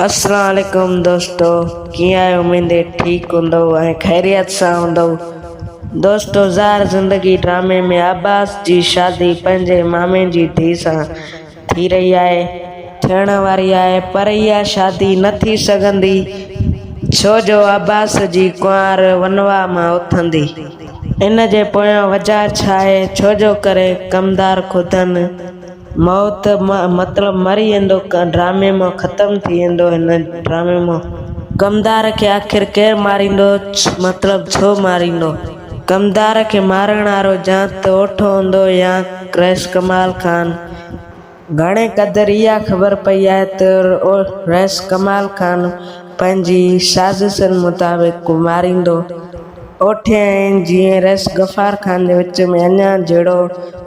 اسلام عليڪم دوستو ڪيئن آهيو اميد ٺيڪ هوندو ۽ خيريت سان هوندو دوستو زهر زندگي ڊرامي ۾ عباس جي شادي پنهنجي مامي جي ڌي سان ٿي رهي آهي ٿيڻ واري آهي پر اها شادي نه ٿي سگهندي ڇو جو عباس جي ڪنوار ونواهه مان اٿندي ان جي پويان وجهه ڇا آهي ڇو جو ڪري ڪمدار خودن موت مطلب مري ويندو ڊرامي مان ختم ٿي ويندو هن ڊرامي مان ڪمدار کي آخر ڪير ماريندو مطلب ڇو ماريندو ڪمدار کي مارڻ وارو يا ته اوٺو هوندو يا رئيس ڪمال خان گهڻي قدر اها خبر پئي آهي ته رئيس ڪمال خان پنهنجي سازشن مطابق ماريندو اوٺي ۽ جيئن رئيس غفار خان جي وچ ۾ اڃا جهيڙو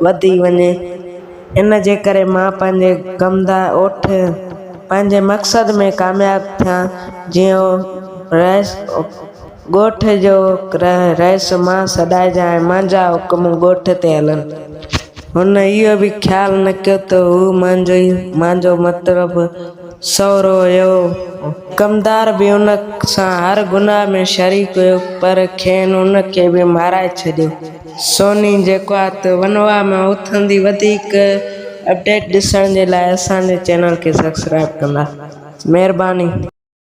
وڌي وڃي، ان جي ڪري مان پنهنجي ڪمدار اوٺ پنهنجي مقصد ۾ ڪامياب ٿيان، جيئن رئيس ڳوٺ جو رئيس مان سڏائجان ۽ منهنجا حڪم ڳوٺ تي هلن. هن اهو به خيال نه ڪيو ته هو منهنجو مطلب سهرو هيو. ڪمدار به ان سان هر گناهه ۾ شريڪ هيو، پر کين ان کي به مارائي ڇڏيو. سوني جيڪو آ ته ونواهه مان اٿندي وڌيڪ اپڊيٽ ڏسڻ جي لاء اسان جي چينل کي سبسڪرائب ڪندا مهرباني.